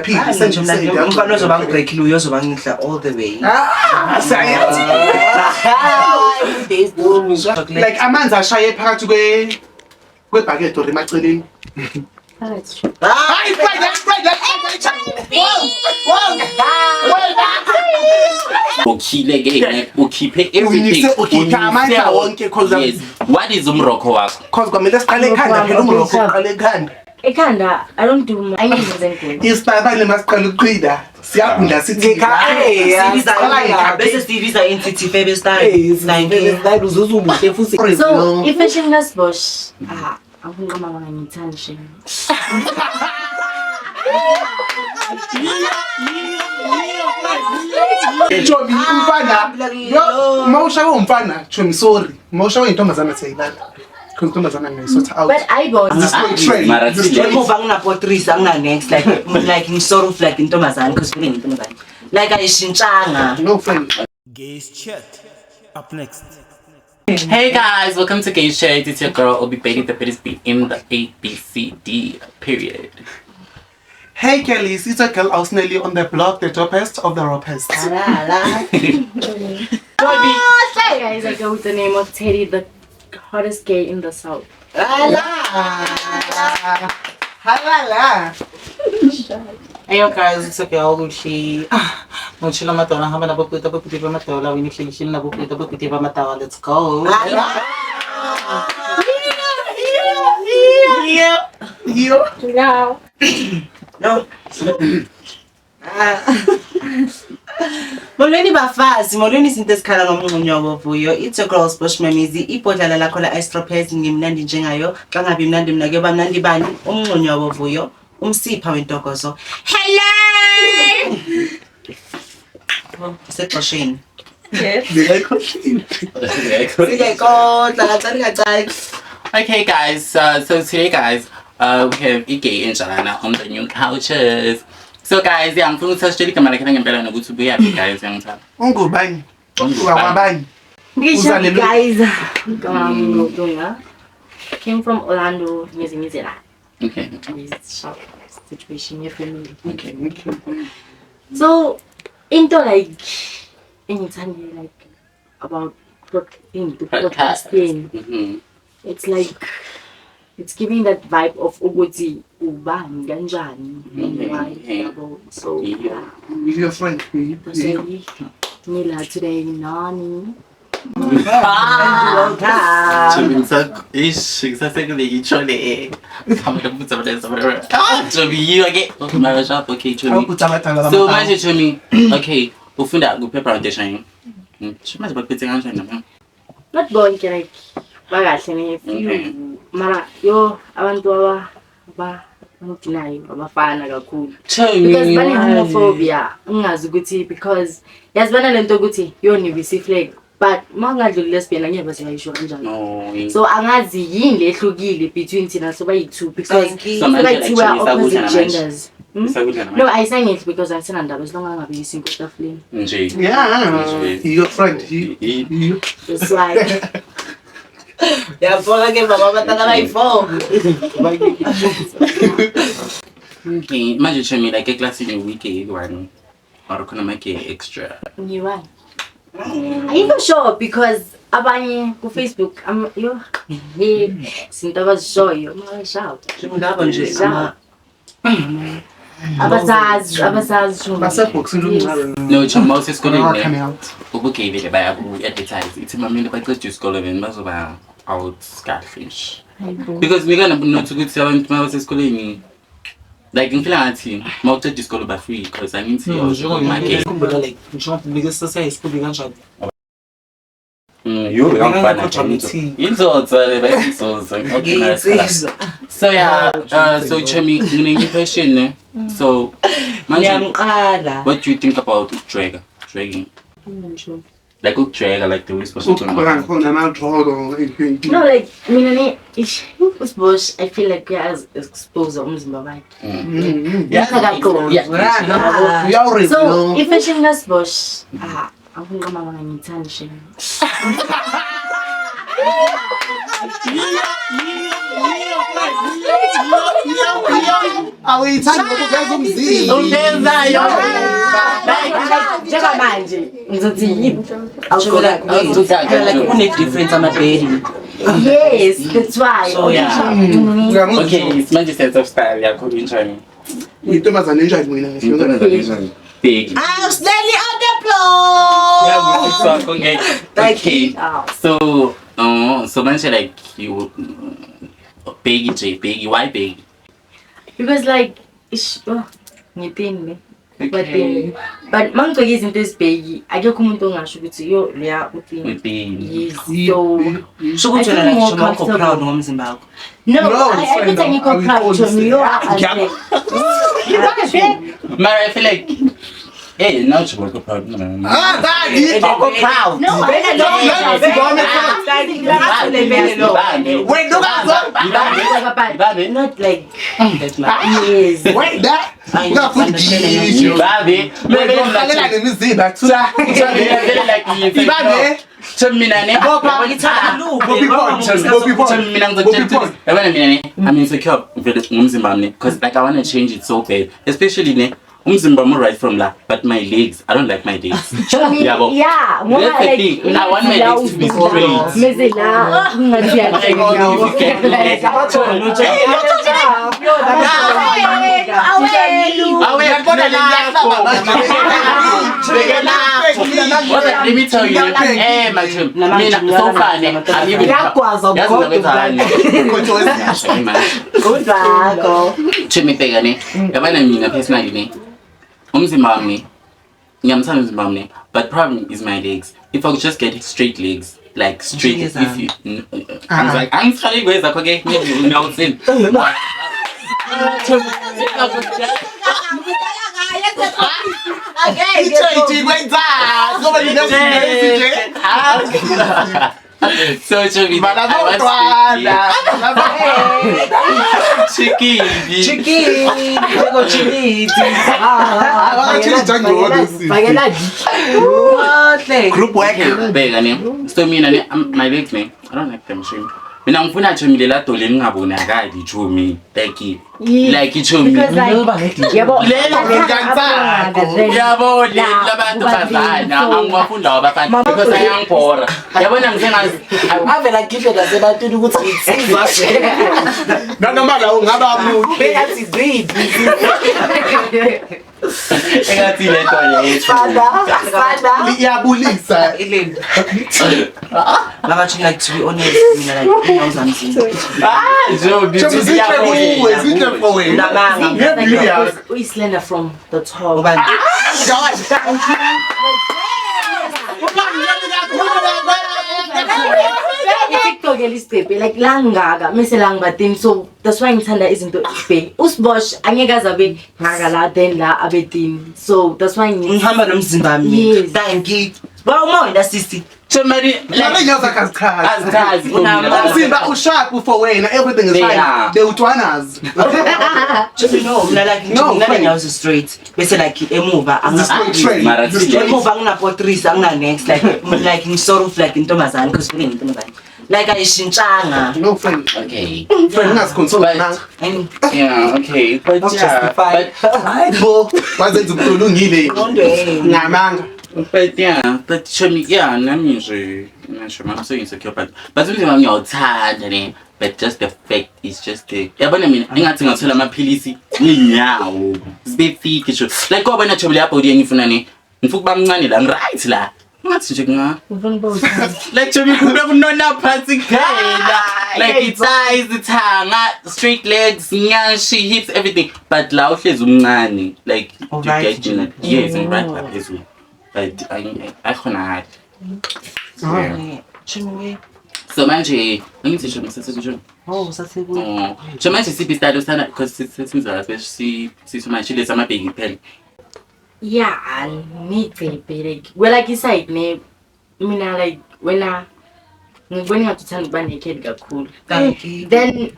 Phila Umfana ozoba ngibreakile uyozoba ngidla all the way. Ah, sayathi. Like amanzi ashaye phakathi kwe kwebhakethi or emaceleni. Phakathi. Hayi, right, right, right, right, right. Wow, wow. Ukhile ke ukhiphe everything. Unyise ukhiphe amandla wonke 'cause Yes. What is umrokho wakho? Cause kwamele siqale ekhanda phela umrokho uqale ekhanda. Ekhanda, I don't do much. Angizenze enkulu. Isibabane masiqala ukuqhida siyagunda sithi Sibiza bese sibiza entity febe style. Thank you. Uzuza ubuhle futhi. So, i-fashion kaSbosh, ah, awunqoma bangangithandi shame. Chomi umfana yo mawushawe umfana chomi sorry mawushawe intombazana siyayilala because intombazana ngayisotha out. But I bought This is trend. Mara This thina- Emuva anginapotrisi angina next like ngisort of like intombazane because vele ngintombazane. Like ayishintshanga. No friend. Gays Chat. Up next. Hey guys, welcome to Gay Shades. It's your girl Obi Baby, the biggest B in the A B C D period. Hey Kellys, it's a girl Ausnelly on the block, the dopest of the rapist. Hey guys, I go with the name of Teddy, the hottest gay in the South. Halala. Hey yo guys, it's okay Lucy. Mochila matola hamba nabo puta puti ba matola wini hleli hleli nabo puta puti ba matawa. Let's go. Yo. No. No. Molweni bafazi, molweni izinto ezikhala ngomnqunyo wovuyo. It's your girls Bush Mamizi, ibhodlala lakho la Istropez ngimnandi njengayo. Xa ngabi mnandi mina kuyoba mnandi bani? Umnqunyo wovuyo, umsipha wentokozo. Hello. Sexosheni. Siyayikodla kancane kancane. Okay guys, so today guys, we have Ike and Jalana on the new couches. So guys, yeah, ngifuna ukuthi sitshele igama lakhe langempela nokuthi ubuyaphi guys, ngiyangithanda. Ungubani? Ungwabani? Uzalelwe- Guys, Dunga. Came from Orlando, New Zealand. Okay. This sharp situation, your family. Okay. So, into like, engithande like about podcasting. It's like, it's giving that vibe of ukuthi ubani kanjani and why yabo. So, yeah. Your friend. That's why ngila today nani. Chomi ish, ngisasekule ithole. Ah, Chomi yiyo ke. Mara sharp, okay Chomi. So manje Chomi, okay, ufunda kuphi foundation? Manje bakuphethe kanjani noma? Not bonke like bakahle ne Okay. few mara yo abantu aba aba abanginayo abafana kakhulu. Chomi. Because bane homophobia ungazi ukuthi because yazi bana lento ukuthi yo nibisi flag but makungadluli lesbian angeke baze bayisho kanjalo. No. So angazi yini lehlukile between thina so bayi-two because Thank you. So manje like bayi-two are Chomi isakudla opposite namanje. genders. Hmm? Isakudla namanje. No, ayisangehli because angisenandaba as long angabe isinto etafuleni. Nje. Yeah. Your friend. You. That's why. Yabona ke baba abantwana bayi-four. Okay, manje Chomi like eklasini wike one or khona make extra. Ngiwani? Ayikho sure because abanye ku-Facebook yo izinto abazishoyo mabashawo Labo nje ama abasazi abasazi sho. Basebhoxini umncane. No, Chomi mawusesikoleni Coming ne. out. Ubugay vele bayaku-advertise. Ithi mamele baqeda isikole then bazoba out kahle nje. Hayibo. Because mina nothi ukuthi abantu mabasesikoleni like ngifila ngathi mawuqeda isikole ba free because I mean No, njengoba like njengoba sasiya esikoleni kanjani. Yo, Ngangikho Inzozo le bayinzozo. Okay, nice. Ngiyinsiza. So yeah, so Chomi, ngine question ne. So manje Ngiyamqala. what do you think about drag dragging? Ngisho. Like ukudraga like the way supposed to Ukuqhubeka ngikhona amadrolo. No, like mina ne ish uSbosh I feel like uyazi expose umzimba wakhe. Yeah, yeah. So i-fashion kaSbosh ah awunqoma bangangithandi shame. Awuyithandi ngoba uveza umzimba. Uvezayo. Njengamanje ngizothi yini? Like kune-difference amabhedi. Yes, that's why. So, yeah. Uyamuzwa? Okay, manje sense of style yakho injani? Uyintombazane enjani wena? Intombazane enjani? Big. I'm slowly on the floor. Okay. So, so manje like you Biggie J, Biggie, why Biggie? Because like ish, oh, ngitini ne. Okay. But mangigcoke izinto ezibheki akekho umuntu ongasho ukuthi yo leya uthini. Biggie. Yes. So Sho ukuthi I wena feel like more sho awukho comfortable. proud ngomzimba wakho. no, No, I friend, ukuthi angikho I will proud always to me. say- Yo, I Mara, I feel like, hey, now you work proud. No, no, no. Ah, daddy. Awukho proud. No, I Wait, no, Ibambe. Not like That's my yes. Wait, that. Ungafuni ngisho. Ibambe. Wena uhlalela nemizimba thula. Ibambe. Mina ne. Bopha. Bophi phone. Mina ngizokutshela ukuthi yabona mina ne I'm insecure vele ngomzimba wami ne because like I want to change it so bad, especially ne umzimba wami right from la, but my legs, I don't like my legs. Yabo. Yeah, ngoba That's the like thing. I want my legs to be straight. Meze la ngathi Like, if you get me. Awe, Uyabona le liyahlaba manje. What, let me tell you, eh, my chum, mina so far ne, I'm even Uyagwaza Yazi ugogo. ngizokwenzani? Khotho Man. Good. Chumi bheka ne, yabona mina personally ne, umzimba wami, ngiyamthanda umzimba wami ne, but problem is my legs. If I could just get straight legs, like straight, if you, I was like, angiqali kwezakho ke, maybe ngiyawuthini. Itshe kwenzani? Ngoba nginesingisi nje. So Chumi, Bala I want bantwana. straight legs. Chicken. Chicken, go chicken. Abakatsheli jangcono sisi. What? Group work. Bheka ne, so mina ne, my legs ne, I don't like them shame. Mina ngifuna chomi lela dole lingabonakali chomi, like like chomi. Because like yabo Lelo Yabo le labantu bazana angiwafuni lawa abafana because ayangibhora. Yabona ngisengazi Avela khiphe nasebantwini ukuthi insizwa. Nanoma la ungaba muhle. Bengathi ziphi. engathi le nto leyo. Sana, sana. Iyabulisa. Ileni. Makathi like to be honest mina like inyawo zami zinde. Ah, Jobi. Chomi zinhle kuwe, zinhle for wena. Unamanga. Nge-beauty yakho. Uyislender from the top. Ubani? I-TikTok elisibhebhe like langaka mese la ngibatini, so that's why ngithanda izinto ezibheki. Usibosh angeke aze abe ngaka la then la abe thin, so that's why Ngihamba nomzimba wami. Yes. Thank you. Ba umoya sisi. Chomi Mara inyawo zakho azichazi. azichazi. Umzimba usharp for wena, everything is They fine. are. They utwanas. Just no, mina like No, mina friend. nenyawo zi straight. Bese like emuva Straight train. Mara The straight. emuva angina-potris angina-next like like ngi-sort of like intombazane because vele ngintombazane like ayishintshanga. No friend. Okay. Friend ungazikhonsoli nanga. And Yeah, okay. But Not yeah, justified. but Hayi bo, wazenza umuntu olungile. Ngqondweni. Ngamanga. But yeah, but chomi yeah, nami nje ngisho I'm so insecure but umzimba wami ngiyawuthanda ne. But just the fact is just the yabona mina engathi ngathola amaphilisi nginyawo zibe thick nje like kwabona chomi leya body engifuna ne ngifuna ukuba mncane la ngiright la ngathi nje kunga like chomi kube kunona phansi kuphela like i-thighs ithanga straight legs nyashi hips everything but la uhlezi umncane like you Alright get me like, yes I'm right la phezulu but ayikhonakali. Yeah. Shimi So manje angithi chomi sesesho Oh, sasekuyo. Oh, so manje siphi style usana because sisimzala sithi manje lesi amabheki kuphela. Yeah, ngigcebhe like kwelakhe iside ne mina like wena ngibona ngathi uthanda ukuba naked kakhulu. Thank you. Then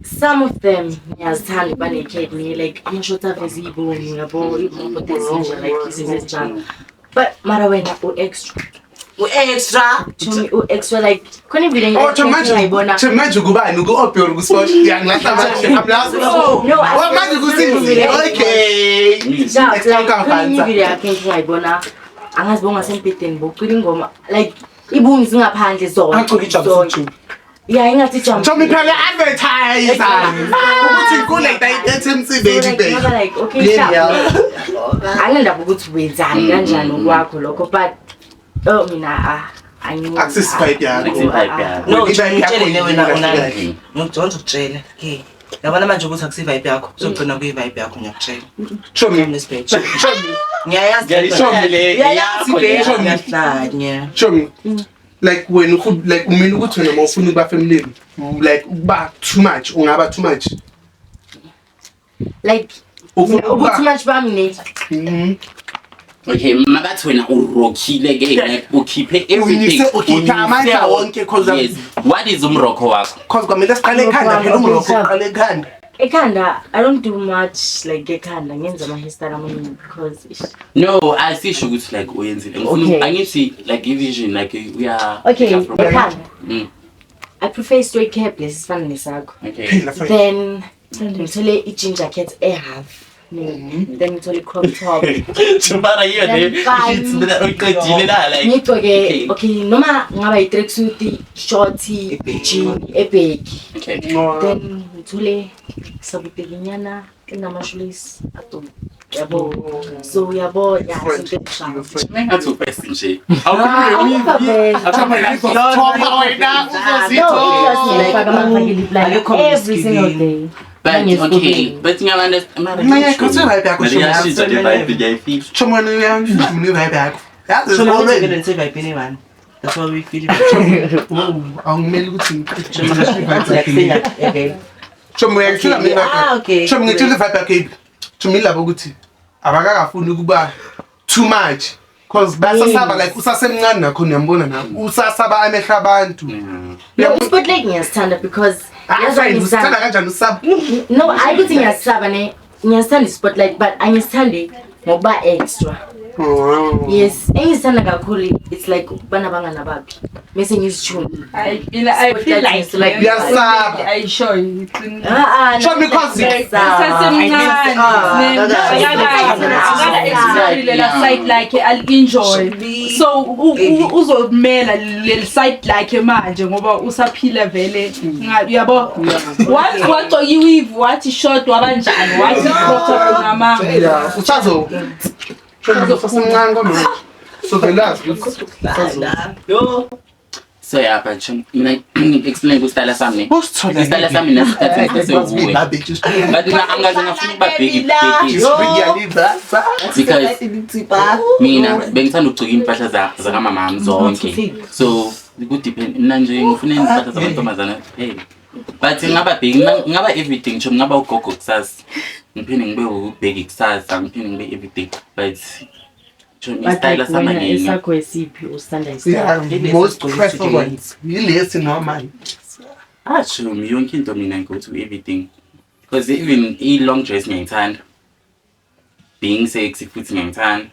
some of them ngiyazithanda ukuba naked ne like ama-short aveza iy'boni yabo iy'bombo ezinje like izinto ezinjalo. But mara wena u-extra. U-extra. Chomi u-extra like khona ivideo Oh, Chomi manje ngayibona. Chomi manje kubani ku-Obi or ku-Smosh? Ngiyangilahla manje. I'm No, no, Oh, manje kusinzi. Okay. Yeah, Extra like khona kabanza. ivideo yakhe engingayibona angazi bongasembhedeni bocula ingoma like ibungu zingaphandle zona. Agcoke i-jumpsuit, Chomi. Yeah, ingathi jumpsuit. Chomi phela advertiser. Ukuthi kule SMC baby like, baby. ngaba like okay Baby, sharp. yeah. Anginandaba ukuthi wenzani kanjani okwakho lokho but oh mina Akusi vibe yakho. Akusi vibe yakho. No, I-vibe yakho ngitshele le wena yini unani. kahle kahle? Ngiyokuzonza ukutshela. Okay. Yabona manje ukuthi akusi vibe yakho. Uzogcina kuyi vibe yakho ngiyakutshela. Chomi. Nesibheje. Chomi. Ngiyayazi. Ngiyayishona le, Ngiyayazi yakho le. vele ngiyahlanya. Chomi. Like wena like umina ukuthi wena mawufuna ukuba family like ukuba too much ungaba too much. Like Ufuna ukuba ukuthi manje bami ne Mhm. Okay, mabathi wena urokhile ke like ukhiphe everything. Unyise ukhiphe amandla wonke 'cause Yes. What is umrokho wakho? Cause kwamele siqale ekhanda phela umrokho uqale ekhanda. Ekhanda I don't do much like ekhanda ngenza ama hairstyle amaningi because ish. No, asisho ukuthi like uyenzile. Ngifuna Okay. angithi like i-vision like uya Okay, ekhanda. I prefer straight cap lesi sifana nesakho. Okay. Phela fine. Then ngithole i-ginger cat e-half. Then ngithole i-crop top. Chubara yiyo le. Then fine. Mina uqedile la like. Ngigcoke okay noma ngaba i-tracksuit, shorty, jean, ebheki. Okay. Then ngithole sabutekinyana enama-shoelace ato. Yabo. So yabo yeah Friend. izinto ezishayo. Mengathi ubest nje. Awukho best. Thopha wena No, uzozithola. ngifaka ama-fake lip liner Akekho every single meskilini. day. But okay, but ngiyabantu Mina ngiyakhothela vibe yakho, Chomi. Iyashintsha le vibe ngiyayifeel. Chomi wena uyangifuna vibe yakho. Yazi Shona esikolweni. ngene nise-vibe one. That's why we feel it. Awungimeli ukuthi Like okay. Chomi uyangitshela mina vibe Ah, yakho. okay. Chomi ngitshela vibe yakho yiphi? Chomi ilabo ukuthi abakakafuni ukuba too much. Cause basasaba like usasemncane nakhona uyambona na usasaba amehlo abantu. No, i-spotlight ngiyasithanda because Ah, yazi fine, why usithanda ngisithanda? kanjani usaba? No, hayi ukuthi ngiyasisaba ne. Ngiyasithanda i-spotlight but angisithandi ngokuba extra. Oh. Yes, engisithanda kakhulu it's like ukubana abangani baphi. Mese ngizijune. I feel I feel like Like, Uyasaba. ayisho iqiniso. Ah ah. Show me cause Usasemncane. Akala la side lakhe al-enjoy. So uzomela leli side lakhe manje ngoba usaphila vele uyabo. Wathi wagcoka iweave wathi short wabanjani wathi crop top ngama. Yeah, usazo. Chomi usasemncane kwamanje. So velazi ukuthi usazo. Yo. So yeah, but Chomi, mina explain kusitayela sami ne. Usithola Isitayela sami nesikhathi sesewuwe. But mina angaze ngafuna ukuba bheki bheki because mina bengithanda ukugcoka impahla zakamama wami zonke. So ku-depend mina nje ngifuna impahla zamantombazana kuphela. But ngaba bheki ngaba everything Chomi ngaba ugogo kusasa. Ngiphinde ngibe ubheki kusasa, ngiphinde ngibe everything. But Chomi But isitayela like sami wena ngenye. esakho esiphi usithanda isitayela? Yeah, most preference. Yilesi noma Ah, Chomi yonke into mina I go to everything. Because even i-long dress ngiyayithanda. Being sexy futhi ngiyayithanda.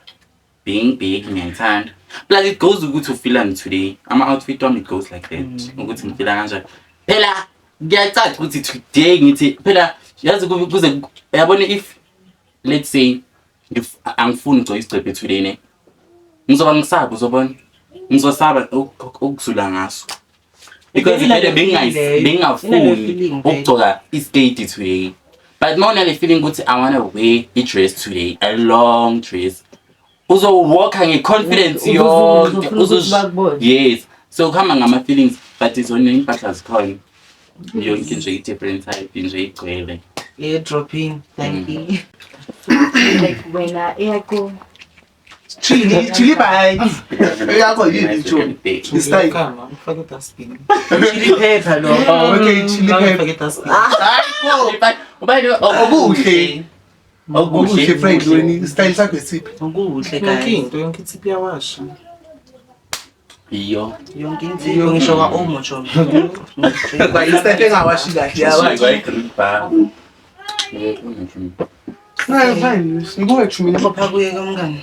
Being big ngiyayithanda. Plus it goes ukuthi ufeelani today. Ama-outfit wami it goes like that. Ukuthi ngifeela kanjani. Phela kuyacaca ukuthi today ngithi phela yazi kuze yabona if let's say if angifuni ukugcoka isigcebhe today ne. Ngizoba ngisaba uzobona. Ngizosaba ukuzula ngaso. Because Vele vele inale feeling leyo. bengingafuni Inale feeling vele. ukugcoka isketi today. But uma unale feeling ukuthi I wanna wear a dress today, a long dress. Uzowalka nge-confidence yonke. Uzofuna ukuthi bakubone. Yes. So kuhamba ngama-feelings but izona impahla zikhona. Yonke nje i-different type nje igcwele. Le dropping. Thank you. Like wena eyakho chili chili bites. Yakho yini Chomi? Istyle. Kama, ufake dustbin. Chili pepper lo. Okay, chili pepper. Ufake dustbin. Hayi Ubani okuhle. Okuhle. Okuhle Frank wena istyle sakho esiphi? Okuhle Yonke guys. into, yonke ithiphi iyawasha. Iyo. Yonke insipho ngisho kwa-Omo Chomi. Kwa istyle engawashi kahle yawashi. Kwayi-green bar. No, fine. Ngikuwe Chomi. Ngopha kuye komngani.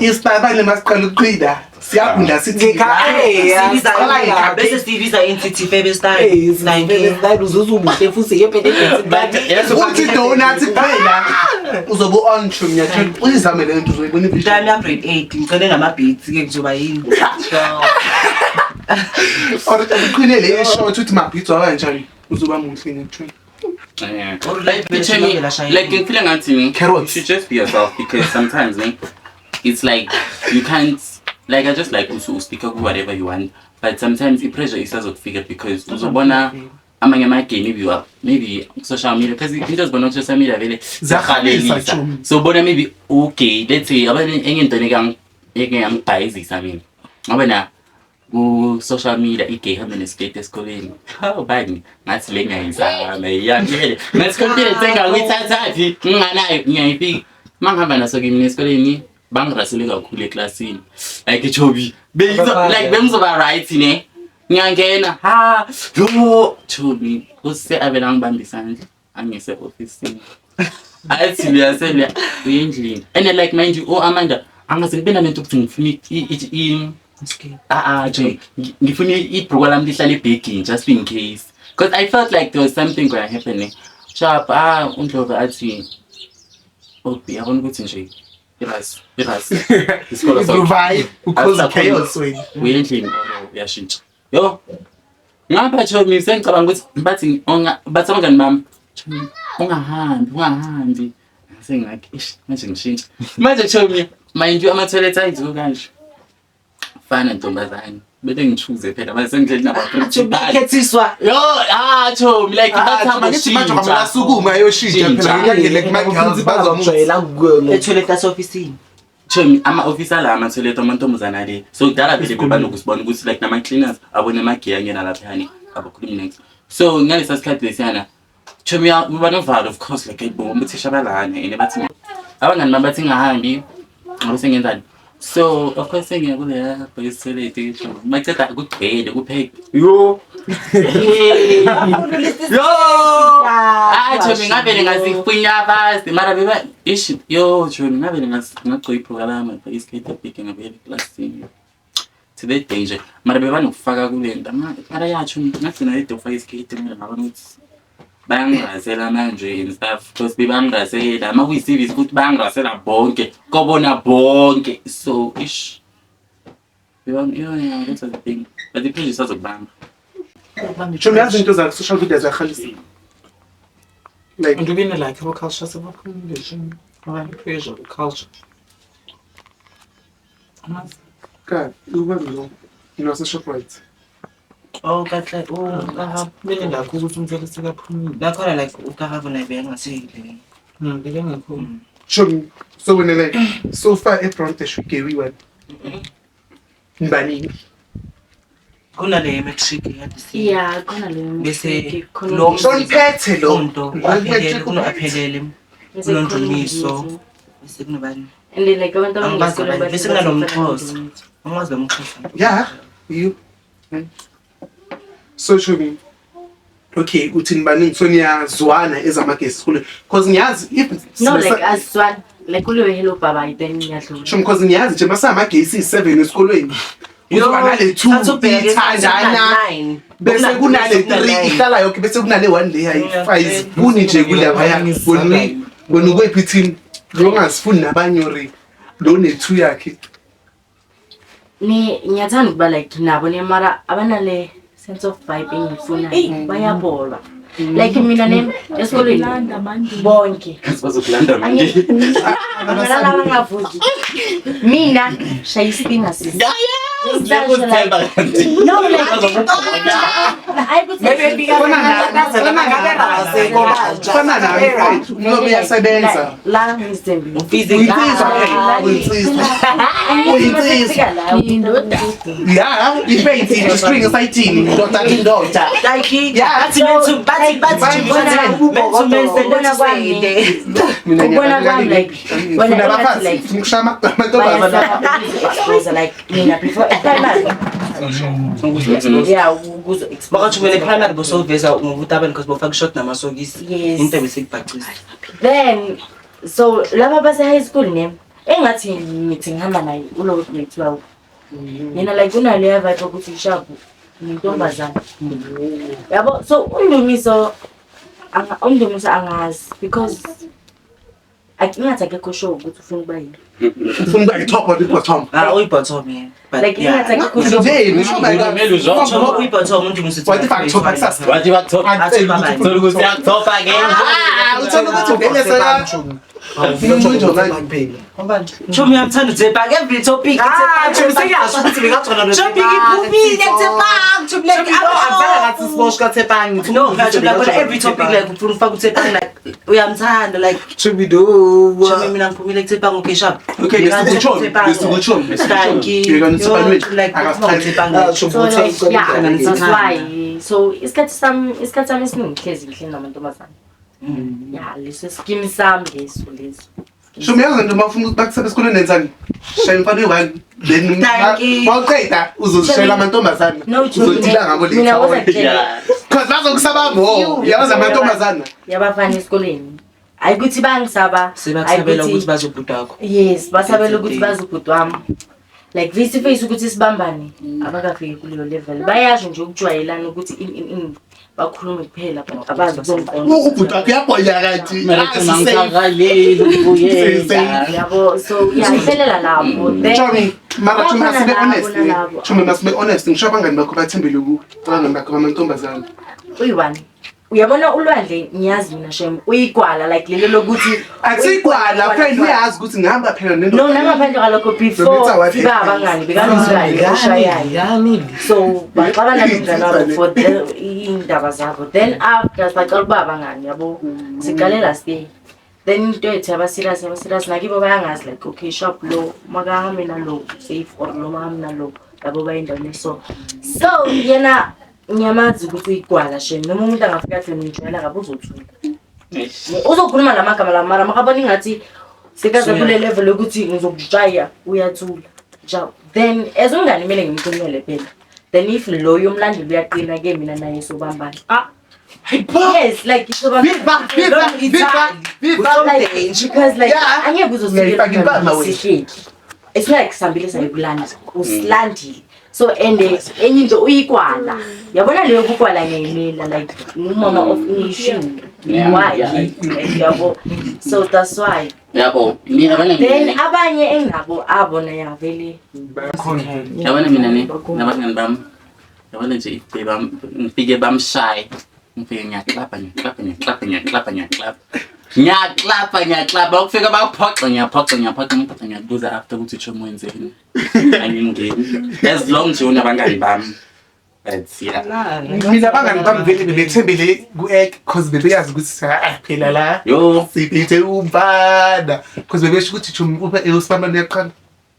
Isibabane masiqala ukuqina siyagunda sithi Sibiza bese sibiza insithi Febe style. Style uzuza umuhle futhi Uthi donut kuphela uzobe on chum ngiyatshela uyizame le nto uzoyibona ivision. Time ya grade 8 ngicele nama beats ke kuzoba yini. Or uqine le short uthi mabhidzo kanjani uzoba muhle ngiyatshela. Yeah. Or Like, like Chemi, like ngifile ngathi Carrots. you should just be yourself because sometimes ne, it's like you can't like I just like to speak up whatever you want but sometimes i-pressure isazokufika because uzobona amanye amagame maybe you are maybe social media because into ezibona ku-social media vele Ziyarhalisa, ziyarhalelisa. Chomi. So ubona maybe ugay let's say abanye enye into eke yangibhayizisa mina ngoba na ku-social media igay hambe nesiketi esikoleni hawu bani ngathi le ngiyayizama iyamele ngathi confidence engakuyithathaphi nginganayo ngiyayifika uma ngihamba naso kimi esikoleni bangirasele kakhulu eklasini like chobi like bengizoba right ne ngiyangena ha yo chobi use avele angibambe isandla angise ofisini athi luyasele uye endlini and then, like mind you oh Amanda angaze ngibe nalento ukuthi ngifuna ah ah nje ngifuna ibhruka lami lihlale ebhegini just in case because I felt like there was something going to happen sharp ah uNdlovu athi oh yabona ukuthi nje iras iras isikolo sakho Provide because chaos wena. uye endlini or uyashintsha yo ngapha chomi sengicabanga ukuthi bathi bathi abangani bami chomi ungahambi ungahambi sengakhe ish manje ngishintsha manje chomi mind you ama-toilet ayizuku kanje fana ntombazane bese ngichuze phela manje sengihleli naba-principal Khethiswa. yo ah chomi like bathamba Manje manje ushintsha kwamela ayoshintsha phela ngiyangele kuma girls bazomujwayela. Etoilet lasofisini. Chomi ama-ofisi ala ama-toilet amantombazane ale so kudala vele bebanokusibona ukuthi like nama-cleaners abone amageya angena laphayana abakhulumi next so ngalesa sikhathi lesiyana chomi banovalo of course like ayibo uthisha balana and bathi abangani bami bathi ngingahambi ngoba sengenzani so of course sengiya kuleya boys toilet chomi maceda kugcwele kupheke yo yo ah chomi ngavele ngazifunya fast mara beba ish yo chomi ngavele ngagcoka ibhruka lami ngafaka isiketi ebhegi ngabuyela eklasini to that day nje mara bebanokufaka kule nto mara ya chomi ngagcina lede ufaka isiketi mina ngabona ukuthi bayangirasela manje and stuff because bebangirasela uma kuyi-service futhi bayangirasela bonke kobona bonke so ish yo yeah that's the thing but i-pressure isazokubamba. Chomi, yazi into zakho social media ziyahalisa. Like And ubine like abo culture sebaphumile nje. Ngoba pressure culture. Amazi. ka uba lo no Shoprite. Oh, kahle. Oh, kaha. Kumele lakho ukuthi umzali sekaphumile. Nakhona like ukaha vona bengasile. Bekangekho. Chomi, so when like so far eBronte shuke one. Mbaningi. Kunale matric ya Yeah, khona leyo Bese matric, khona lo Soniphethe lo. Umntu aphelele kuno aphelele. bese khona Kunondumiso. Ndumiso. Bese kunobani? And then like abantu Angibazi abangesikole abanye. bathi Bese kunalomXhosa. bafana Angazi lo mxhosa. Yeah, you. So Chomi. Okay, uthi nibaningi so niyazwana ezamagesi esikolweni. Because ngiyazi if No, like asizwani. Like kuleyo hello bye then ngiyadlula. Chomi, because ngiyazi nje masamagesi iyi-7 esikolweni. Kuzoba nale 2 ithandana. Bese kunale 3 ihlala yonke bese kunale 1 le ayifuni nje kulaphaya. Wena ukwephi team? Lo ongazifuni nabanye ori lo ne 2 yakhe. Ni ngiyathanda ukuba like nabo ne mara abanale sense of vibe engiyifunayo. Bayabolwa. Like mina ne esikolweni Landa manje. bonke. Bazokulanda manje. Ngalala bangavuki. Mina shaya isipina sisi. Ngiyakuzithemba kanti. No, like hayi ukuthi Fana nami mfethu, umlomo uyasebenza. La ngizithembile. Uyinsizwa phela, uyinsizwa. Uyinsizwa. Indoda. Yeah, ifensi nje string esayithini, ndoda indoda. Like Yeah. bathi men to bathi bathi men to men Ubona kwami. Mina Ubona kwami, like, wena ngifuna engathi, abafazi, like, ngifuna ukushaya amantombazana. Bayasaba ukuzi-expose like mina before e-primary. Yeah, ukuzo-expose. Makathi wena primary bosoveza ngobutabane because bofaka short namasokisi. Yes. Into besekubhacisa. Then so laba base high school ne engathi ngithi ngihamba naye ulo grade 12. Yena like unaleya vibe ukuthi shabu ngintombazana. Yabo so undumiso undumiso angazi because akingathi akekho sure ukuthi ufuna ukuba yini. Ufuna ukuba i-top or i-bottom? Ah uyi-bottom yena. But Like yeah. ingathi akekho sure. Nje, nisho mina. Chomi uyi-bottom undumiso. Wathi bakuthopa kusasa. Wathi bakuthopa. Akuceli ukuthi Thola ukuthi uyakuthopa ke. Ah, uthola ukuthi vele seka Chomi uyamthanda uTsepang every topic. Ah, Chomi sengiyasho ukuthi bekagcona no Chomi ngiphumile kuTsepang. Chomi like Angizange ngathi sibosh kaTsepang. No, Chomi like kodwa every topic like ufuna ufaka uTsepang like uyamthanda like Chomi do. Chomi mina ngiphumile kuTsepang okay sharp. Okay, lesikuchomi, lesikuchomi, Thank you. lesikuchomi. Yeka Like akasithandi. Ah, Chomi So like yeah, Hlanganisa that's ikhanda. why. So isikhathi sami esiningi ngihlezi ngihleli namantombazane. Yeah, leso skin sami leso leso. Chomi, yazi nto mawufuna ukuthi bakusebe esikolweni nenzani? Shaya umfana oyi-one, then Thank you. mawuqeda uzozishayela amantombazana. No, Chomi, Uzodila ngabo mina later on. wozakutshela. Cause bazokusaba more. Yabazi amantombazana. Yabafana esikoleni. Hayi ukuthi bangisaba. Sebakusabela hayi ukuthi bazobhuda wakho. Yes, basabela ukuthi That's the bazobhuda wami. Like face to face ukuthi sibambane abakafiki kuleyo level. Bayasho nje ukujwayelana ukuthi in in in bakhulume kuphela but abazi ukuzongiqonda. Ubhuti wakho uyabhonya kanti. Mara Ah, thina sisave. ngisakaleli ukuyenda. Yabo, so yeah, iphelela lapho. Then Chomi, mara Chomi Bakhona asibe labo honest. ne? nalabo. Chomi masibe honest. Ngisho abangani bakho bathembele kuwe. Abangani bakho bamantombazana. uyi-one. Uyabona ulwandle ngiyazi mina shem uyigwala like lelo lokuthi Akusigwala friend uyazi ukuthi ngihamba phela No, nendoda. nangaphandle kwalokho Nomitha before wathi- siba abangani bekanomngani oshayayo. Yani. So baxabana nomngani wabo for iy'ndaba zabo. Then after sacala ukuba abangani yabo. Siqale last year. Then into yethu yaba serious yaba serious nakibo bayangazi like okay shop lo makahambe nalo safe or lo makahambe nalo yabo bayindaweni so. So yena ngiyamazi ukuthi uyigwala shem noma umuntu angafika athi ngijwayela kabi uzothula. Uzokhuluma lamagama la mara makabona ingathi sekaze kule level yokuthi ngizokujaya uyathula. Ja then as umngani kumele ngimkhulumele phela. Then if loyo umlandeli uyaqina ke mina naye sobambana. Ah. Hayibo. Yes, like sobambana. Viva, viva, viva, viva. Like, because like Yeah. angeke Uyayifaka impama wena. uzosihleki. It's like sihambile sayikulanda. Usilandile. So and enye into uyikwala. Yabona leyo kukwala ngiyayimela like ngumama of issue. Yeah, Why? yeah. Like, yabo. So that's why. Yabo, mina yabona Then mina. abanye enginabo abona ya vele. Yabona mina ne nabangani bami. Yabona nje if ngifike bamshaye. Ngifike ngiyaklapa ngiyaklapa ngiyaklapa ngiyaklapa ngiyaklapa. Ngiyaklapa ngiyaklapa ukufika baphoxa ngiyaphoxa ngiyaphoxa ngiphoxa ngiyakubuza after ukuthi chomi wenzeni. Angingeni. As long nje unabangani bami. But yeah. Mina abangani bami vele bebethembele ku-ek cause bebeyazi ukuthi ah, phela la Yo. siphethe umfana cause bebesho ukuthi chomi usibambane uyaqala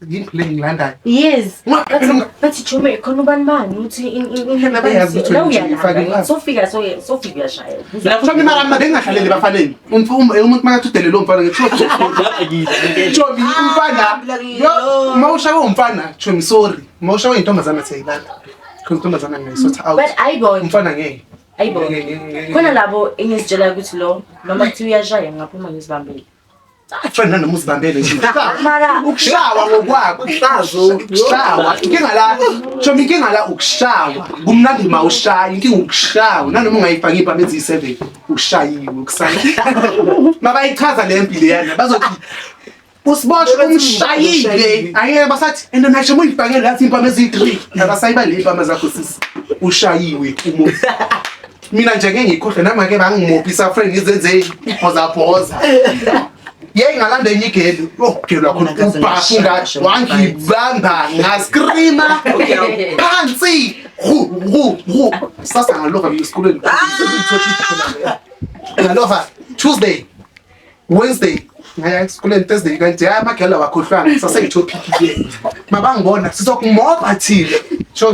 yini phela engilandayo. Yes. Ungaphela Bathi chomi khona ubani bani uthi Phela bayazi ukuthi la wena nje ufake uyalanda imali. sofika sofika uyashaya. Chomi mara mna bengingahlaleli bafaneni. Umuntu makathi udelele umfana ngithi chomi umfana yo uma ushawe umfana chomi sorry uma ushawe intombazana siyayilanda cause intombazana ngiyisotha out But ayibona umfana ngeke ayibona. Khona labo engizitshela ukuthi lo noma kuthiwa uyashaya ngingaphuma ngizibambele. Friend nanoma uzibambele nje. Mara Ukushawa ngokwakho Uhlazo. ukushawa inkinga la chomi inkinga la ukushawa kumnandi ma ushaya inkinga ukushawa nanoma ungayifaki iy'mpama eziyi-7 ukushayiwe ukusala mabayichaza le mpi leyana bazothi usiboshwe umshayile angeke basathi and nasho uyifake lathi iy'mpama eziyi-3 abasayiba le iy'mpama zakho sisi ushayiwe umuntu mina nje ngeke ngikhohlwe nami ake bangimophisa friend ngizenze ibhozabhoza ye ngalanda enye igeli oh geli wakhona Mina ubhafu ngaze ngathi ngashaya wangibamba ngaskrima phansi hu hu hu sasa ngalova mina esikolweni ngalova Tuesday Wednesday ngaya esikolweni Thursday kanti hayi amagela wakhohlwanga sasengithophiki ke mabangibona sizokumoba thina sho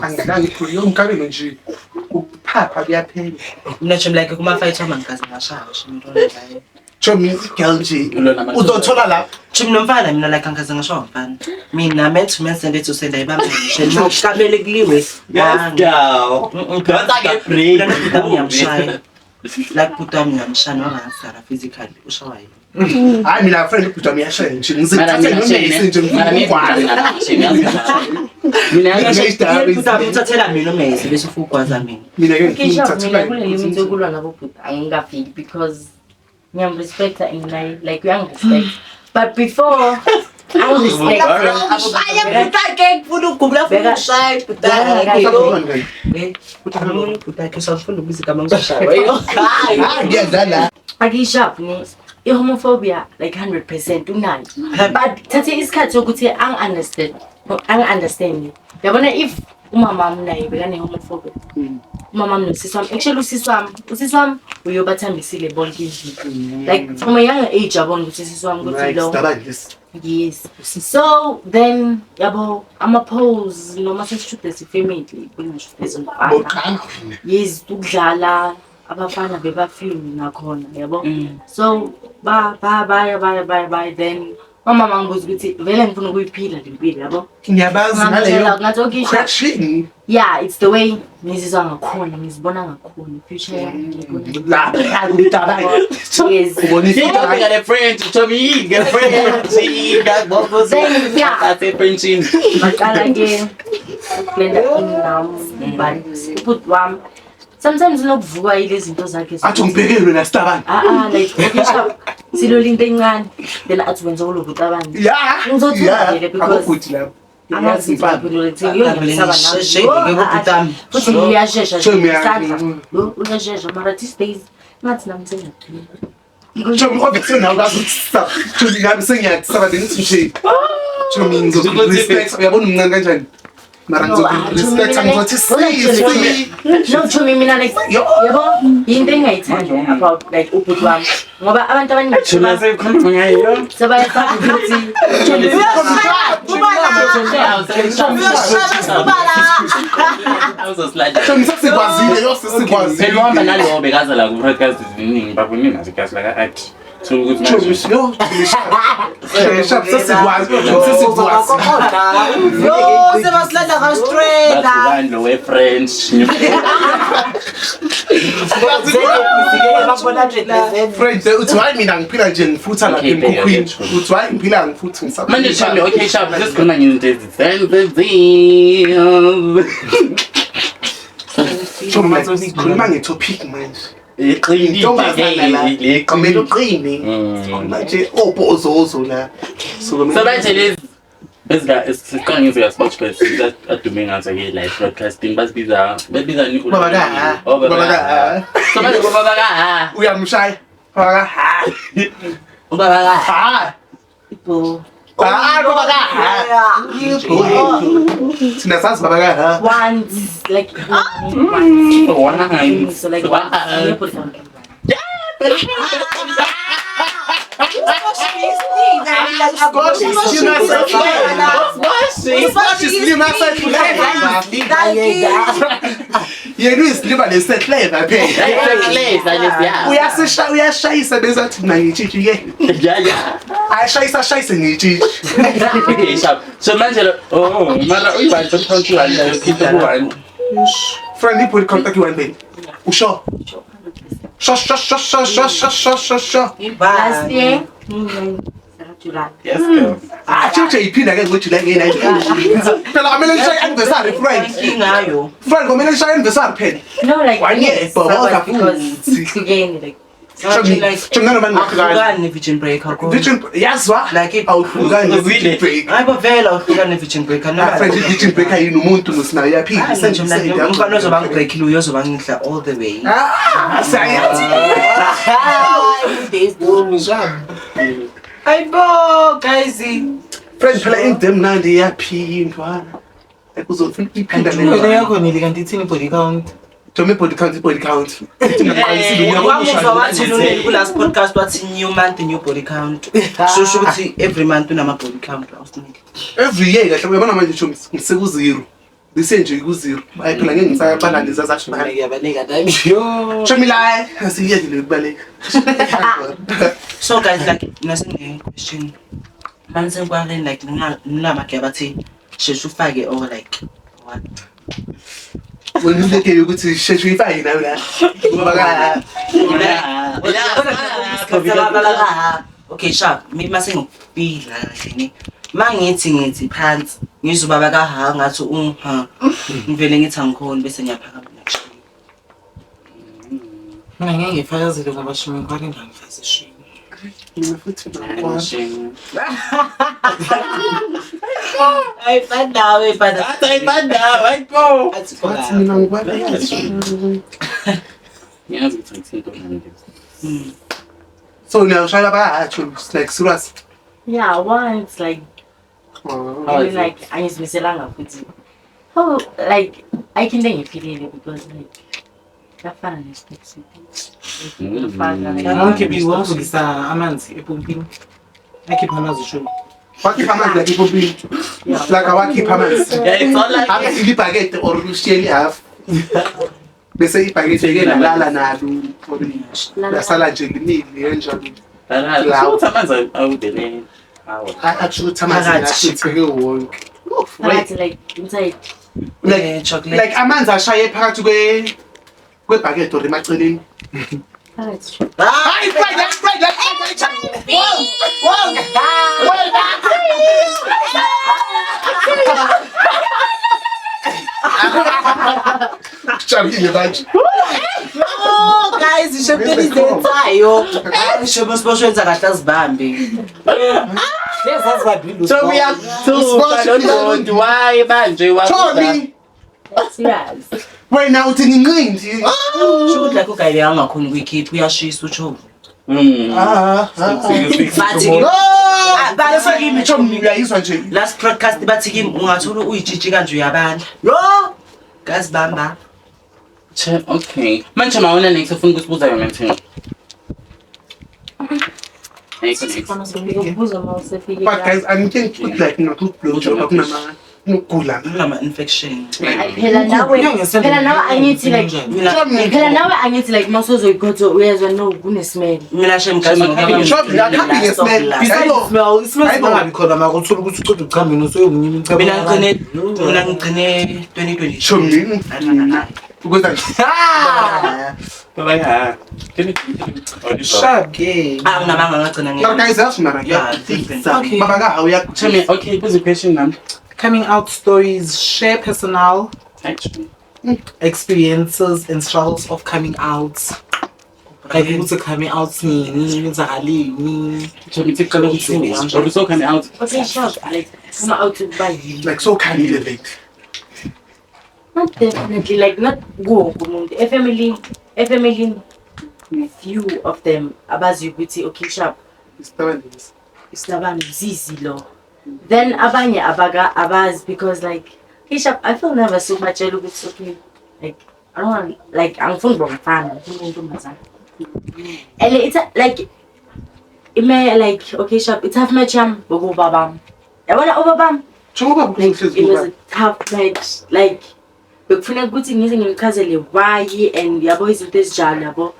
angidlanga iphuli yomkabelo nje ukuphapha kuyaphela Mina chomi like kuma-fight wami angikaze ngashaya chomi into leyo. chomi girl nje uzothola lapho Chomi nomfana mina like angikaze ngashaya umfana. Mina man to man send it to send ayibambe ngisho. Kamele kuliwe. Yes, girl. Don't I get break? Mina nobhuti wami ngiyamshaya. Like bhuti wami ngiyamshaya noma ngasara physically ushawa yini. hayi mina friend ubhuti wami uyashaya nje Mara ngizithathe mina nomesi nje mara mina ngikugwala mina Yena bhuti wami uthathela mina umese bese ufuna ukugwaza mina. mina ke Kisha mina kule ngithathela limit yokulwa nabo bhuti angikafiki because ngiyamrespecta and naye like uyangirespect. But before angirespect. Shaya bhuti akhe ngifuna ukugula Beka- funa ukushaya bhuti akhe. Eh, bhuti akhe usafuna ukubiza igama ngizoshaya. Hayi. hayi ngiyadlala Akishap ne i-homophobia like 100% unayo. But thathe isikhathi sokuthi angi-understand angi-understand. Yabona if umama wami naye bekane-homophobia. Umama wami nosisi wami actually usisi wami uyobathambisile bonke endlini. Like from a younger age yabona ukuthi usisi wami ukuthi lo sidaba lesi Yes. So then yabo ama-pose noma sesishude si-family bengishude zomfana. boqala wena Yes, ukudlala abafana bebafilm nakhona yabo. So ba ba baya baya baya baya then umama ngibuza ukuthi vele ngifuna ukuyiphila le mpilo yabo. ngiyabazi Ngamtshela ngaleyo ngathi okay sure. question Yeah, it's the way ngizizwa ngakhona, ngizibona ngakhona future yami ngiyibona. lapha kudaba Yes. ubona You got a friend to me, get friend. Then yeah. That's a friend. Ngaqala ke ukublenda in nami but ubhuti wami sometimes unokuvuka yile zinto zakhe athi ungibhekele wena sitabani ah ah like okay sharp silole into encane then athi wenza kulo bhuti ya Ngizothuka vele because- abobhuti labo angazi Mfana. ngiphendule kuthini uyongisaba Ngisheshe ngike kubhuti wami. futhi uyashesha Sure, nje mina- isandla lo uyashesha mara these days ngathi nami sengiyaqina Chomi obviously nawe ukazi ukuthi Chomi nami sengiyakusaba ngithi nje Chomi ngizokurespect uyabona umncane kanjani mara No, ah, ngizokurespect Chomi, ngizothi mina- si No Chomi mina like Yo. yabo yinto engingayithandi about like ubhuti wami ngoba abantu abaningi sebayasaba ukuthi Chomi sesikwazile yo Phela sesikwazile uhamba nalowo bekaza la ku-broadcast ziningi babonini nazo igazi laka-athi thola ukuthi Chomi manje yo Chomi sharp sesikwazi sesikwazi Yo, sebasilanda ka-straight. bathi ubani lo we-French Friend uthi hayi mina ngiphila nje ngifutha lapha Okay, bheka, emkhukhwini ke, uthi hayi ngiphila ngifutha ngisaba manje Chomi okay sharp sesikhuluma ngezinto ezisensitive Chomi like, sikhuluma nge-topic manje iqinile intombazana la kumele uqine Mm. sikhuluma nje obhozozo la so so manje lezi Ezika siqala ngezika sports best adume ngazo ke live broadcasting basibiza babiza ni Baba ka ha. Oh Baba ka ha. So manje baba ka ha. Uyamshaya. Baba ka ha. Ubaba ka ha. Ha. Ibo. Ah, baba ka ha. Thina sazi baba ka ha. Once, like, once. One. So like, once. Ngiyabona ukuthi Yena uyisilima lesehleva phela. Uyasisha uyashayisa bese athi mina ngitshitshi ke. Yeah yeah. Ayashayisa ashayise ngitshitshi. Okay, sharp. So manje lo oh mara uyi-one body count one la yokhipha ku-one. Friendly body contact one baby. Usho. Sho sho sho sho sho sho sho sho sho. Last year, July. Yes girl. Ah, tshitshe iphinda ke ngoJuly nge-9. Phela kumele nishaye anniversary friend. Inkingayo. Friend kumele nishaye anniversary phela. No, like, One year, yes, bhoboza but because futhi. sihlukene, like, Tshongana noma ningahlukani. Awuhlukani ne-virgin breaker ko. Virgin yazwa Like it- awuhlukani ne-virgin break. Hayi bo vele awuhlukani ne-virgin breaker. Ah, friend i-virgin breaker yini umuntu musinayo uyaphila. Umfana ozoba ngibreakile uyozoba ngidla all the way. Ah, siyayazi. Hayibo guys. Friend phela into emnandi iyaphindwa. Like uzofuna ukuyiphinda Wena le. yakho nili kanti ithini body count? Jome body count body count. Ithi ngiqalisile unyaka Wamuzwa omusha. wathi uneli kulast podcast wathi new month new body count. So sho ukuthi every month unama body count awusinike. Every year kahle uyabona manje Chomi ngiseku zero. This year nje ku zero. Hayi phela ngeke ngisaqala lezi zathi manje. Ngiyabaleka nami. Yo. Chomi la asiyeke le kubaleka. So guys like nasine question. Manje kwale like nginamageba bathi sheshe ufake or like what? Wena uleke ukuthi sheshe uyifake nawe la. Ngoba ka Okay sharp mina mase ngikufila kahle ne. Mangithi ngithi phansi ngizwe ubaba ka ha ngathi ha ngivele ngithi angikhoni bese ngiyaphakama ngiyakushiya. Mina ngeke ngifakazele ngoba shimi ngikwale ngifaze shimi. Mina futhi ngakwazi. Ayifani nawe fana. Wathi mina ngibaleka. Ngiyazi ukuthi angithinto manje. So niyashaya ba Chomi like serious. yeah, once, like, Oh. How I is mean, like, angizimiselanga futhi. Oh, like, ayikho into engiyifilile because, like, kuyafana ne-steps. Kuyafana, like, Awukhiphi wavulisa amanzi epompini. Akhipha amanzi shumi. Wakhipha amanzi like ipompini. Like awakhipha amanzi. Yeah, it's all like Akhipha ibhakede or ushiyele half. Bese ibhakede ke lalala nalo or lasala nje limile kanjalo. Lala. Ukuthi amanzi awudele. Awu. Akusho ukuthi amanzi ashitheke wonke. Oof, wait. phakathi, like, inside. Like Eh, chocolate. like amanzi ashaye phakathi kwe kwebhakede or emaceleni. Phakathi. Hayi, Fred, that's Fred, that's Fred. Whoa, whoa, whoa. Jabulile manje. Oh guys, ishepeni zenzayo. Ishepeni sibosho yenza kahle azibambe. Lezazibabili. So uyathuka lo muntu why manje wabuza. Tommy, Serious. wena uthi nginqindi. Sho ukuthi like ugayi angakhoni ukuyikhipha uyashisa utsho. Ah, ah. Bathi Oh! bathi kimi Tommy uyayizwa nje. last podcast bathi kimi ungathola uyitshitshi kanje uyabanda. Yo! Guys bamba. Che, okay. Manje mawona next ufuna ukusibuza yona mthini. Ayikho next. Ngikubuza uma usefike But guys, I'm thinking put like not to blow job kunama nokugula. Kunama infection. Ay, phela nawe phela nawe angithi like Mina phela nawe angithi like uma usuzoyikhotha uyezwa no kunesmell. mina shem guys Shop, akhambi ngesmell. Besides smell, ismell Hayibo. singabi khona mara uthola ukuthi uceda ukuchama yena usuyomunyima imichamo. Mina ngigcine mina ngigcine 2020. Chomi. Ukwenza nje. Baba ya. Sharp ke. Ah nginamanga ngagcina Mara nge. guys, yazi mara Yeah, kuyadisa. Okay. Baba ka hawu yakho. Chomi, okay, buza question nami. Coming out stories, share personal Actually. experiences and struggles of coming out. Like ukuthi coming out nini, kwenzakaleni. Chomi ithi kuqala ukuthi or so coming out. Okay, sharp. Like, come out ukuba yini. Like so khandile like. Not definitely, like not kuwo wonke umuntu. Efamily, efamily few of them abaziyo ukuthi okay sharp Isitabane lesi. isitabane zizi lo. Then abanye abaka abazi because like okay sharp I feel nervous ukubatshela ukuthi okay like I don't want like angifuni ukuba umfana, ngifuna ukuba intombazane. And it's like ime like okay sharp it's half match yami bokubabami. Yabona ubabami Njengoba like kuhlezi it was kuba. a tough match like bekufuneka ukuthi ngize ngimchazele why and yabo izinto ezinjalo yabo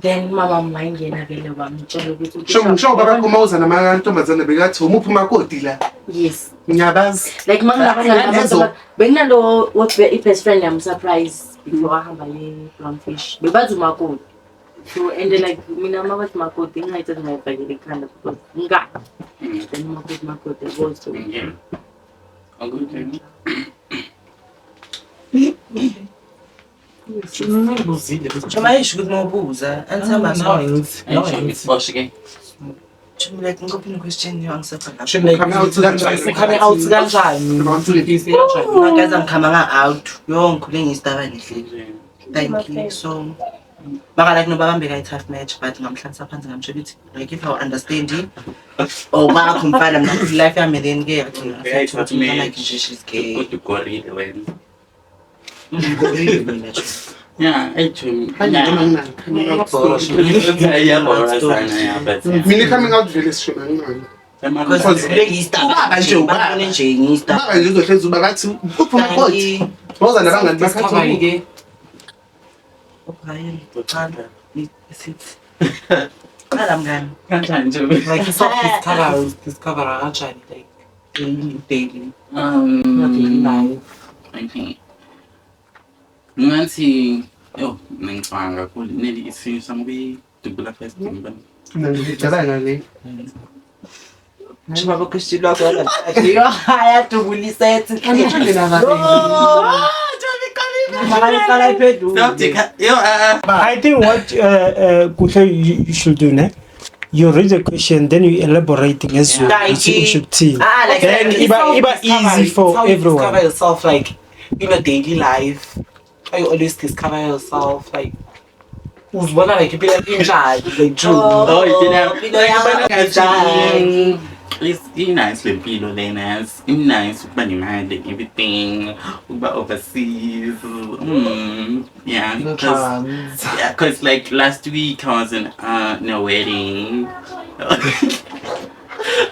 then mama wayengena vele wamtshela ukuthi okay, Sho ngisho sharp, baba uma uza namantombazane bekathi umuphi umakoti la. yes Ngiyabazi. like Lezo. manginabangani benginalo i-best friend yami surprise before ahamba ye-brownfish bebathi umakoti so and then, like mina uma bathi makoti ngingayithathi ngayifakele ekhanda because ngani then umakoti makoti yabo so Yeah. Okay. Ngibuzile. Chomi ayisho ukuthi mawubuza. Answer Nawe ngithi. Nawe Chomi ngithi. isiboshe ke. Chomi like ngikuphi question yo angisekho lapho. Chomi like Coming out kanjani? Coming out kanjani? Ufise kanjani? Magazi angikhamanga out. Yo ngikhule ngiyisitabane hle. Thank you. So maka like nobabambeka i-tough match but ngamhlalisa phansi ngamtshela ukuthi like if I understand it or kwakho mfana mina life yami then ke Yeah, i-tough ukuthi mfana match. nje she's gay. Kodwa ugorile wena. Ngorile mina nje. Yeah, hey Chomi. Manje noma nginani coming out story. Iyabora sana yeah, but yeah. Mina coming out vele sisho nangani. Because kule ngiyisitabane Ubaba nje, ubaba. babone nje ngiyisitabane. Baba nje uzohlezi uba kathi uphi umakoti. Woza nabangani bakhathi. Discover ke. O'Brien, qala sithi. Qala mngani. Kanjani Chomi? Like self discover, discover kanjani like daily daily. Your daily life. Okay. Ngathi yo ngicabanga kakhulu neli isisu sami kuyidubula first ngibona. Mina ngicabanga le. Njengoba question lwakho wangathi yo hayadubulisa ethi. Qala iphendule. Yo I think what Kuhle you should do, ne? You read the question, then you elaborate ngesiZulu Thank ukuthi you. usho ukuthini. Ah, like Then like, iba easy for how you everyone. discover yourself like in your daily life. How you always discover yourself like uzibona like impilo yakho injani like true. Oh, impilo impilo yakho injani? It's nice le mpilo lena yazi. Nice ukuba nemali and everything, ukuba overseas. Yeah, 'cause- yeah, cause like last week I was in a wedding.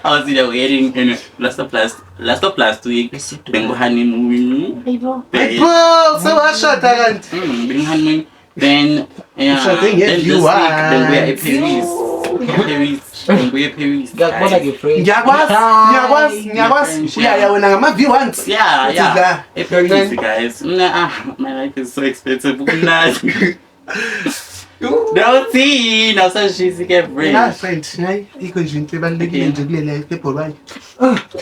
I was in a wedding and last of last week bengu honeymoon. Ayibo. Then, Bro, sewashada kanti. bengu honeymoon. Then yeah, Ushade then this week nge-view bengu e Paris. Paris. Bengu e Paris. Ngiyakubona guys. ke friend. Ngiyakwazi, ngiyakwazi, ngiyakwazi. Uyaya wena ngama V1s. Yeah, What is yeah. that? E Paris, guys. Nah, my life is so expensive. Kumnandi. No tea, no such get La friend. friend, hayi ikho nje into ebalulekile nje kule life ebholwayo.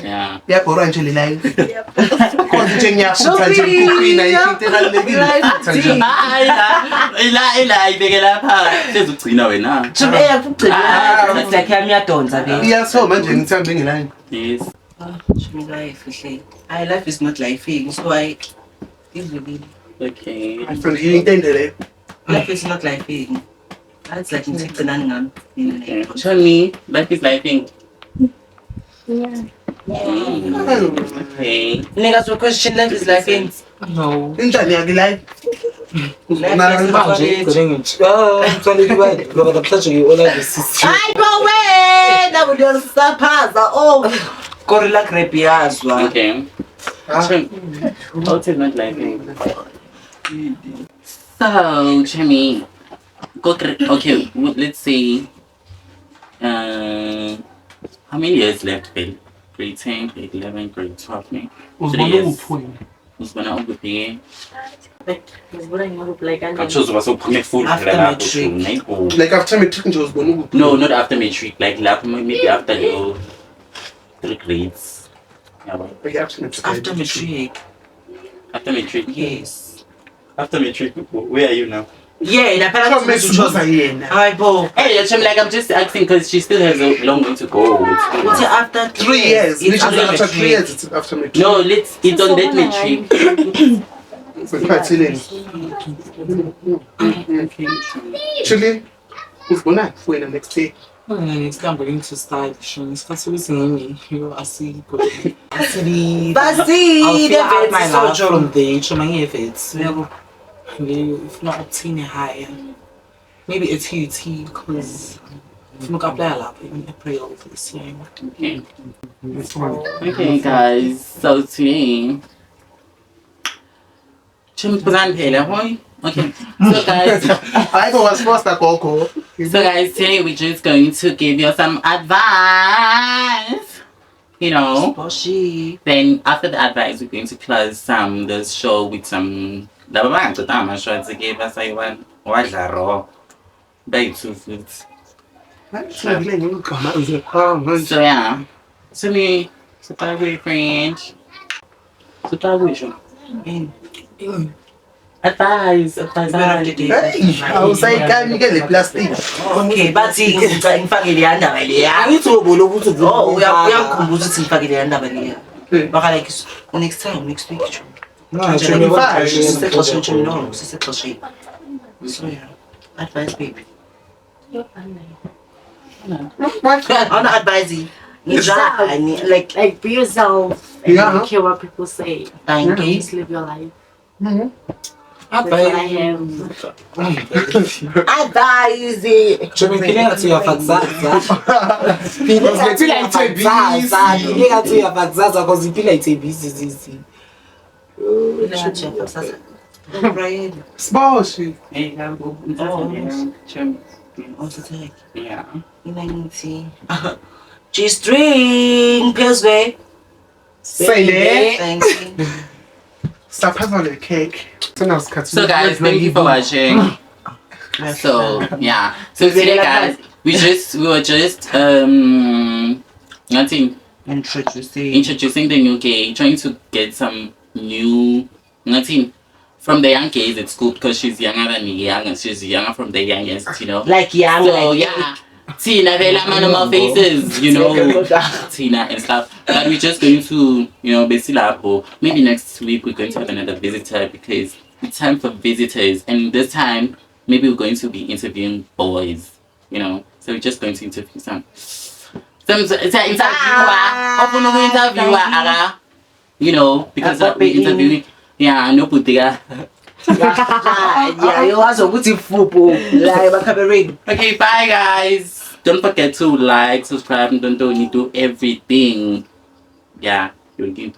Yeah. Iyabholwa nje le life. Kodwa nje ngiyafutha nje emkhukhwini ayikho into ebalulekile. Ngiyafutha nje. Hayi la, ila ibeke lapha. Sezugcina wena. Chomi eyakugcina like yami iyadonsa be. Iyaso manje ngithambe ngeline. Yes. Chomi life hle. I life is not lifing so I idlulile. Okay. My friend, into ende leyo. Life is not lifing. That's like ngigcinani ngami. Okay. Show me. Life is lifing. Yeah. Okay. Niggas your question life is lifing. No. Injani yake life? Manje ngigcine ngithi ah ngicela ukuba ngoba namhlanje ngi-Orlando City. Hayi bo wena uyosaphaza oh. Gorilla grab yazwa. Okay. Oh, it's not lifing. So, Chemi, go okay, let's say, how many years left, Bill? Grade 10, grade 11, grade 12, ne? 3 years. Uzibona ukuphi? Like ngizibona ngikuphi like kanjani? Akutsho uzoba sewuphume full After phela lapho, matric. ne? Or- Like after matric nje uzibona ukuphi? No, not after matric. Like lapho maybe after your 3 grades. Yabo. Like after matric. After matric. After matric. Yes. After matric, where are you now? Yena phela So mesibuza yena. Hayi bo. Hey, I'm like, I'm just asking because she still has a long way to go. Uthi after 3 years. it's Literally after after 3 years it's after matric. No, let's. It's on that matric. Ngiphatheleni. Actually, uzibona wena next year. Next time I'm going to start showing isikhathi sokuthi ngimi yo asikho. Asili. Basile I'll figure out my vet life sojo. from there. Sho mangiye-vet. Yebo. Ngifuna obtain a higher. Maybe a TUT because ngifuna uku-aplaya lapho in April this year. Okay. Okay, guys. So today, Chimpuzan phela, hoy. Okay. So guys, Hayi bo wasifosta gogo. so guys, today we're just going to give you some advice. You know. Boshi. Then after the advice, we're going to close some this show with some. Laba bangaceda ama-shots ke basayiwan wadla raw. Bayi-two fruits. So yeah. So me, siqala kuyi-French. Siqala kuyisho. Advice, advice. Hey, awusayikami ke le plastic. Okay, bathi ngicela ngifake leya ndaba leya. Angithi ubolo ukuthi Oh, uyangikhumbuza ukuthi ngifake leya ndaba leya. Baka like next time, next week. Cho. Sisexesheni, Cho, no, sisexesheni. So yeah. Advice baby. Awuna advice. Njani like Like be yourself and Yeah. don't care what people say. thank you. Just live your life. That's what I have. Advice. Ngiphile ngathi uyafakuzaza. Uziphila ithebhisi. Phile ngathi uyafakuzaza because iphila ithebhisi sisi. Brian. Siboshi. Hey, Lambo. Oh, sitheke. Yeah. Mina ngithi G-string phezwe. Sele. Thank you. Saphaza le cake. Senasikhathi. So guys, thank you for watching. So yeah. So today guys, we were just nothing Introducing. introducing the new gay, trying to get some new nothing from the young gays at school because she's younger than young and she's younger from the youngest, you know. Like young. So like, yeah. Tina vela normal faces, you know, Tina and stuff. But we're just going to, you know, Besilapho. Maybe next week we're going to have another visitor because it's time for visitors. And this time, maybe we're going to be interviewing boys, you know. So we're just going to interview some. Some interviewer, ofuna uku-interviewer, aka, you know, because we're interviewing. Yeah, no putika. Yeah, yowazi ukuthi fubu la emakhamereni. Okay, bye guys. Don't forget to like, subscribe, and don't do everything. Yeah, you'll give.